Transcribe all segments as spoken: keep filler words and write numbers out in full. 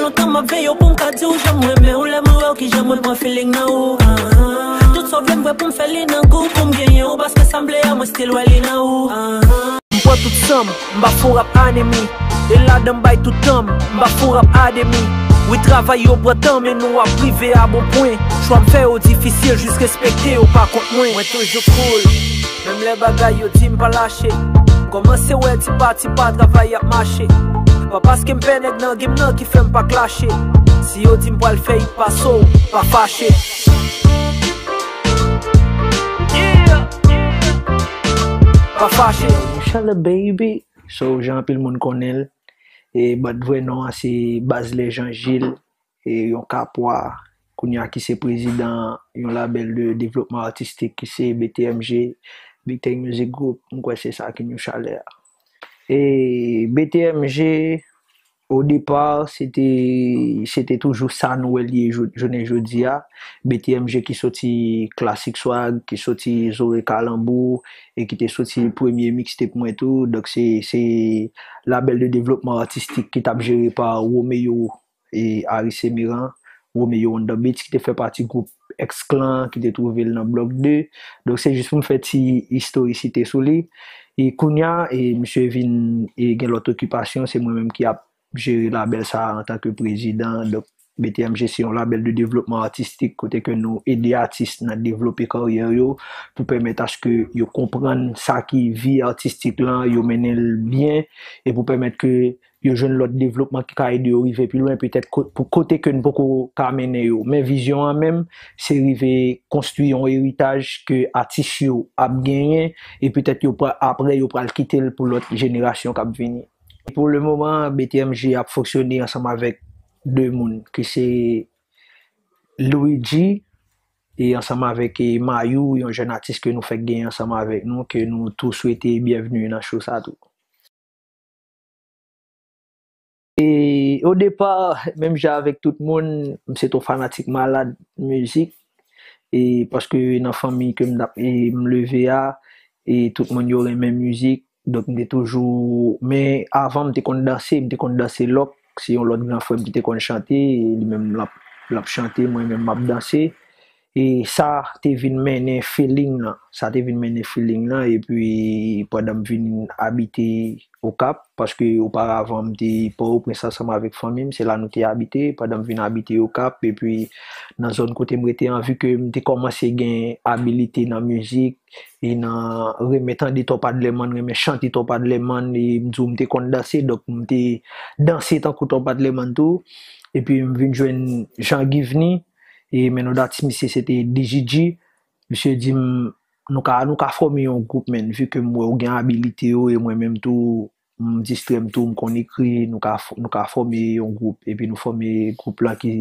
Lontan m ap veye w pou m ka di w jan m renmen w, lè mwen wè w kijan mwen pran feeling nan ou. Ah, ah. Tout sa w vle m vre pou m fè li nan gou, pou m genyen w, paske sa m vle a mwen still wè li nan ou. Ah, ah. M pran tout san m, m pa fè w rap anemi. E ladan m bay tout tan m, m pa fè w rap ademi. Wi, travay yo pran tan, men nou ap rive a bon pwen. Chwa m fè yo difisil, jis respekte yo pa kont mwen. Mwen toujou cool, menm lè bagay yo di m pa lache. M kòmanse wè ti pa ti pa travay ap mache. Pa paske m pè nèg nan game nan ki fè m pa klache. Si yo di m pral fè hit pase w, pa fache. Yeah. Pa fache. Shala baby. So, jan anpil moun konnen l, e, but vrè non an se Bazlè Jean Gilles, e, yon kapwa, kounye a ki se prezidan yon labèl de devlopman atistik ki se B T M G, Big Tech Music Group, m kwè se sa ki nou chalè a. E B T M G, o depa, se te, se te toujou sa nou wè l ye jou-, jounen jodi a. B T M G ki soti Classic Swag, ki soti Zore Kalanbou, e ki te soti premye mixtape mwen tou. Donk, se, se labèl de devlopman atistik ki t ap jere pa Romeo e Aris Emeran, Romeo on the Beats, ki te fè pati gwoup X-Clan, ki te twouve l nan Blòk de. Donk, se jis pou m fè ti istorisite sou li. E kounye a, e, misye vin, e, gen lòt okipasyon, se mwen menm ki ap jere labèl sa a antanke prezidan. Donk, B T M G se yon labèl de devlopman atistik kote ke nou ede atis nan devlope karyè yo pou pèmèt aske yo konprann sa ki vi atistik lan, yo mennen l byen, e pou pèmèt ke yo jwenn lòt devlopman ki ka ede yo rive pi lwen, petèt ko-, pou kote ke n poko ka mennen yo. Men vizyon an menm, se rive konstwi yon eritaj ke atis yo ap genyen, e petèt yo pra-, apre yo pral kite l pou lòt jenerasyon k ap vini. Pou le moman, B T M G ap fonksyone ansanm avèk de moun, ki se Luigi, e ansanm avèk, e, Mayou, yon jèn atis ke nou fèk genyen ansanm avèk nou, ke nou tou swete byenvni nan show sa tou. E o depa, menm jan avèk tout moun, m se t yon fanatik malad mizik. E paske nan fanmi ke m t ap, e m leve a, e tout moun yo renmen mizik. Donk, m te toujou, men avan, m te konn danse, m te konn danse lòk. Se yon lòt gran frè m ki te konn chante, e li menm l ap, l ap chante, mwen menm m ap danse. E sa te vin mennen feeling lan. Sa te vin mennen feeling lan, epi pandan m vin abite Okap, paske oparavan m te Pòtoprens ansanm avèk fanmi m, se la nou te abite, pandan m vin abite Okap, epi nan zòn kote m rete an, vi ke m te kòmanse gen abilite nan mizik, e nan renmen tande Top Adlerman, renmen chante Top Adlerman, e m di w m te konn danse, donk m te danse tankou Top Adlerman tou, epi m vin jwenn Jean Givny, e men non datis misye se te D J G, misye di m, nou ka, nou ka fòme yon gwoup, men, vi ke m wè w gen abilite yo, e mwen menm tou, m distrè m tou, m konn ekri, nou ka f-, nou ka fòme yon gwoup, epi nou fòme gwoup lan ki,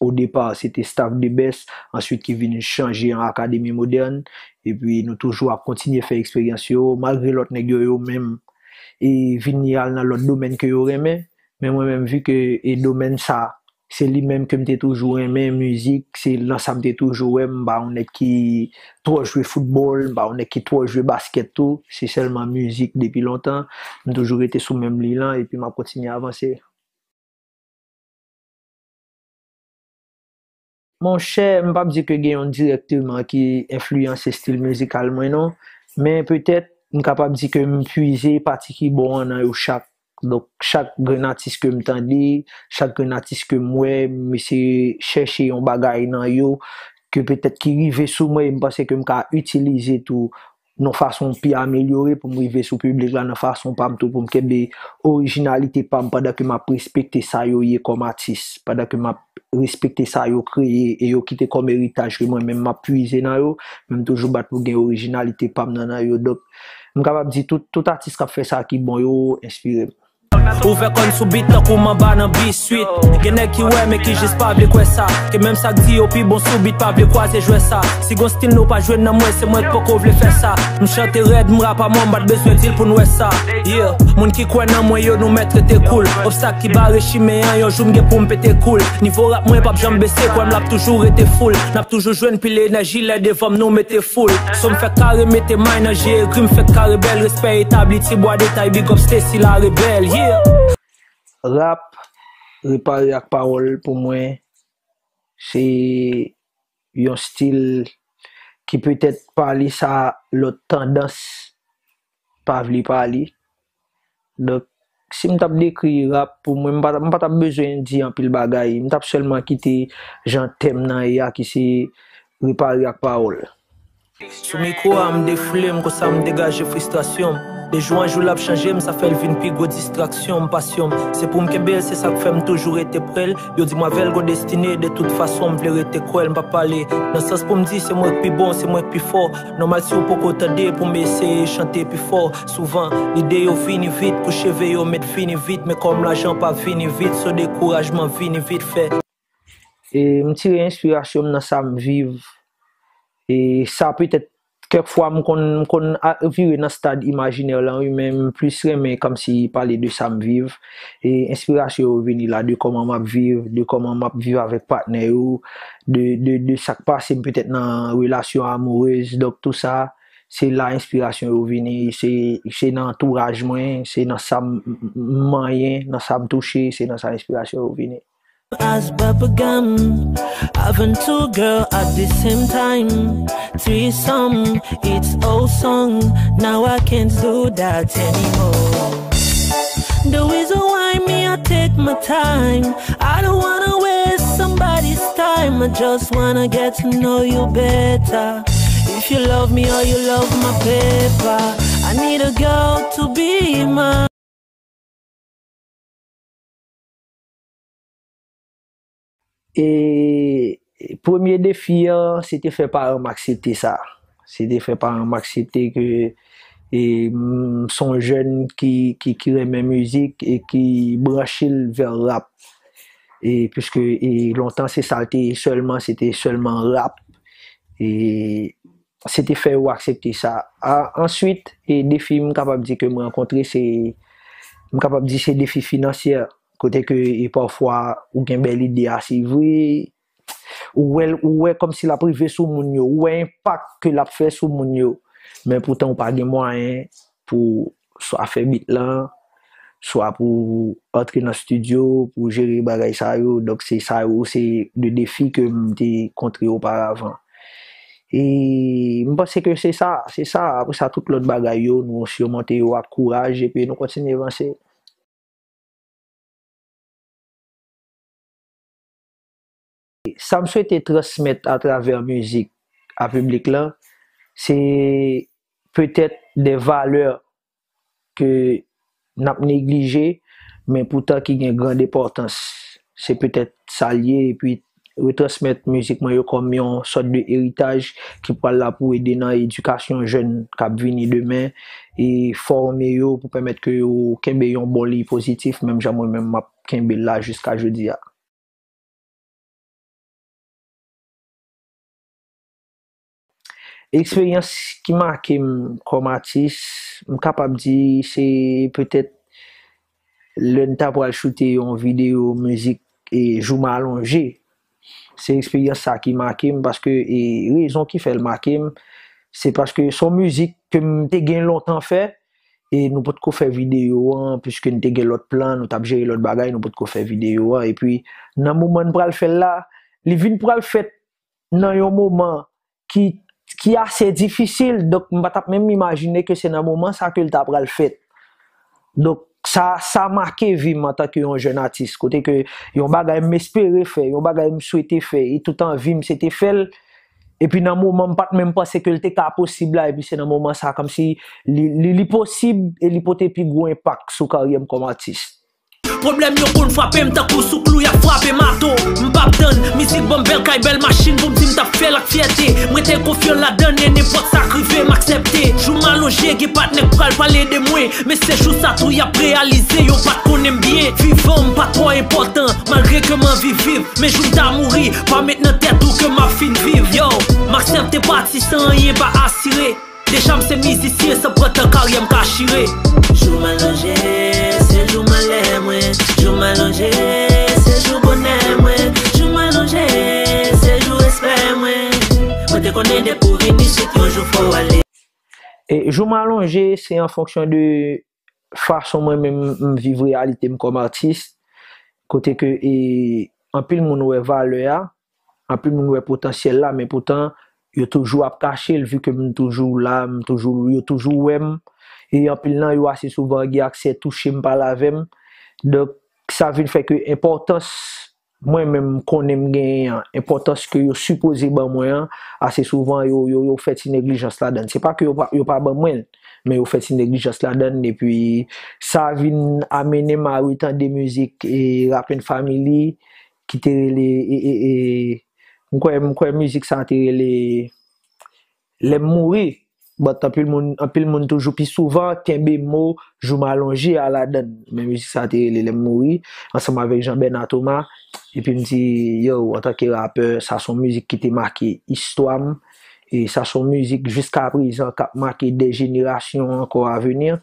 o depa, se te Staff de Best, answit ki vin chanje an Akademi Modèn, epi nou toujou ap kontinye fè eksperyans yo, malgre lòt nèg yo, yo menm, e vini al nan lòt domèn ke yo renmen, men mwen menm, vi ke, e domèn sa, se li menm ke m te toujou renmen, mizik, se lan sa m te toujou wè m, m pa yon nèg ki twò jwe foutbòl, m pa yon nèg ki twò jwe baskèt tou, se sèlman mizik depi lontan, m toujou rete sou menm liy lan, epi m ap kontinye avanse. Monchè, m p ap di ke gen youn dirèkteman ki enfliyanse estil mizikal mwen, non, men petèt, m kapab di ke m pwize pati ki bon an nan yo chak. Donk, chak grenn atis ke m tande, chak grenn atis ke m wè, m eseye chèche yon bagay nan yo ke petèt ki rive sou mwen e m panse ke m ka itilize tou nan fason pi amelyore pou m rive sou piblik la nan fason pa m tou, pou m kenbe orijinalite pa m pandan ke m ap respekte sa yo ye kòm atis, pandan ke m ap respekte sa yo kreye e yo kite kòm eritaj ke mwen menm m ap pwize nan yo, men m toujou bat pou gen orijinalite pa m nan, nan yo. Donk, m kapab di tout, tout atis k ap fè sa ki bon yo enspire m. Ouvè kò n sou beat tankou manba nan biswit. Gen nèg ki wè men ki jis pa vle kwè sa. Ke menm sa k di yo pi bon sou beat pa vle kwaze jwè sa. Si gon stil nou pa jwenn nan mwen, se mwen k poko vle fè sa. M chante rèd, m rap a mò, m pa t bezwen di l pou n wè sa. Yeah, moun ki kwè nan mwen yo, nou mèt rete cool. Obstak ki bare chimen an, yon jou m gen pou m pete koul. Nivo rap mwen p ap janm bese, kwè m l ap toujou rete full. N ap toujou jwenn pil enèji lè devan m nou mete foul. So m fèk kare mete may nan je egri, m fèk kare bèl, respè etabli, ti bwa detay, big up Stacy la rebèl, yeah. Rap, Repare ak pawòl pou mwen, se yon stil ki petèt pa li sa lòt tandans pa vle pa li. Donk, si m t ap dekri rap, pou mwen, m pa, m pa t ap bezwen di anpil bagay. M t ap sèlman kite jan tèm nan ye a, ki se repare ak pawòl. Sou mikwo a, m defoule m, konsa m degaje fristrasyon m. De jou an jou, l ap chanje m, sa fè l vin pi gwo distraksyon m, pasyon m. Se pou m kenbe l, se sa k fè m toujou rete pre l. Yo di m avè l gon destine, de tout fason, m vle rete kwè l, m p ap pale nan sans pou m di se mwen k pi bon, se mwen k pi fò. Nòmal si w poko tande pou m eseye chante pi fò. Souvan, lide yo vini vit, pou cheve yo met vini vit, men kòm lajan pa vini vit, so dekourajman vini vit fè. E m tire enspirasyon m nan sa m viv. E sa petèt, kèk fwa m konn, m konn a- vire nan stad imajinè lan, wi, men m plis renmen kòmsi pale de sa m viv. E enspirasyon yo vini la, de kòman m ap viv, de kòman m ap viv avèk patnè yo, de, de, de sa k pase m petèt nan relasyon amourez. Donk, tou sa, se la enspirasyon yo vini. Se, se nan antouraj mwen, se nan sa m m- m manyen, nan sa m touche, se nan sa enspirasyon yo vini. As bubblegum, having two girl at the same time. Threesome, it's awesome. Now I can't do that anymore. The reason why me, I take my time. I don't wanna waste somebody's time. I just wanna get to know you better. If you love me or you love my paper, I need a girl to be mine. E premye defi an, se te fè paran m aksepte sa. Se te fè paran m aksepte ke, e, m s on jèn ki, ki, ki renmen mizik e ki branche l vè rap. E piske, e, lontan, se sa l te ye sèlman, se te sèlman rap. E se te fè yo aksepte sa. A, answit, e defi m kapab di ke m rankontre, se, m kapab di se defi finansyè. Kote ke, e pafwa, ou gen bèl ide a, se vre, ou wè, ou wè kòmsi l ap rive sou moun yo, ou wè enpak ke l ap fè sou moun yo, men poutan ou pa gen mwayen pou swa fè bit lan, swa pou antre nan estidyo, pou jere bagay sa yo. Donk, se sa yo, se de defi ke m te kontre oparavan. E m panse ke se sa, se sa. Apre sa, tout lòt bagay yo, nou simonte yo ak kouraj, epi nou kontinye vanse. Sa m swete transmèt atravè mizik a piblik lan, se petèt de valè ke n ap neglije, men poutan ki gen grand enpòtans. Se petèt sa l ye, epi retransmèt mizik mwen yo kòm yon sòt de eritaj ki pral la pou ede nan edikasyon jèn k ap vini demen, e fòme yo pou pèmèt ke yo kenbe yon bon liy pozitif, menm jan mwen menm m ap kenbe l la jiska jodi a. Eksperyans ki make m kòm atis, m kapab di se petèt lè n ta pral choute yon videyo mizik e Jou m alonje. Se eksperyans sa ki make m, paske, e rezon ki fè l make m, se paske s on mizik ke m te gen lontan fè, e nou potko fè videyo an, piske n te gen lòt plan, nou t ap jere lòt bagay, nou potko fè videyo an. Epi, nan moman n pral fè l la, li vin pral fèt nan yon moman ki, ki ase difisil. Donk, m pa t ap menm imajine ke se nan moman sa ke l ta pral fèt. Donk, sa, sa make vi m antanke yon jèn atis, kote ke yon bagay m espere fè, yon bagay m swete fè, e tout anvi m se te fè l. Epi nan moman m pa t menm panse ke l te ka posib la, epi se nan moman sa kòmsi li, li, li posib e li pote pi gwo enpak sou karyè m kòm atis. Pwoblèm yo konn frape m tankou sou klou y ap frape mato. M p ap tann, mizik ban m bèl kay, bèl machin pou m di m t ap fè l ak fyète. M rete konfyan ladan l e nenpòt sa k rive m aksepte. Jou m alonje, gen patnè k pral pale de mwen. Men se jou sa tou y ap reyalize yo pa t konnen m byen. Vivan m pa twò enpòtan, malgre ke m anvi viv. Men jou m ta mouri, pa met nan tèt ou ke m ap fin viv. Yo, m aksepte pati san anyen pa asire. Deja m se mizisyen, san pran tan karyè m ka chire. Jou m alonje, se jou malè mwen. Jou m alonje, se jou bonè mwen. Jou m alonje, se jou respè mwen. Mwen te konnen depi w vin isit, yon jou fò w ale. E jou m alonje, se an fonksyon de fason mwen menm m viv reyalite m kòm atis. kote ke e, anpil moun wè valè a, anpil moun wè potansyèl la, men poutan yo toujou ap kache l, vi ke m toujou la, m toujou, yo toujou wè m. E anpil nan yo ase souvan gen aksè touche m, pale avè m. Donk, sa vin fè ke enpòtans mwen menm m konnen m genyen an, enpòtans ke yo sipoze ban mwen an, ase souvan yo, yo, yo fè ti neglijans ladan l. Se pa ke yo pa, yo pa ban mwen l, men yo fè ti neglijans ladan l. Epi sa vin amenè m a retande mizik e Rappin Family ki te rele e, e, e, m kwè, m kwè mizik sa te rele Lè m mouri. But anpil moun, anpil moun toujou pi souvan kenbe mo Jou m alonje a ladan l. Men mizik sa te rele Lè m mouri, ansanm avèk Jean Bernard Thomas. Epi m di, yo, antanke rapè, sa se yon mizik ki te make istwa m. E sa se yon mizik jiska prezan k ap make de jenerasyon ankò a vini.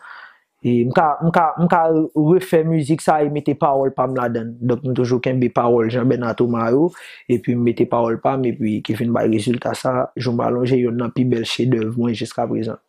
E m ka, m ka, m ka refè mizik sa e mete pawòl pa m ladan l. Donk, m toujou kenbe pawòl Jean Bernard Thomas yo, epi m mete pawòl pa m, epi ki vin bay rezilta sa, Jou m alonje, youn nan pi bèl chedèv mwen jiska prezan.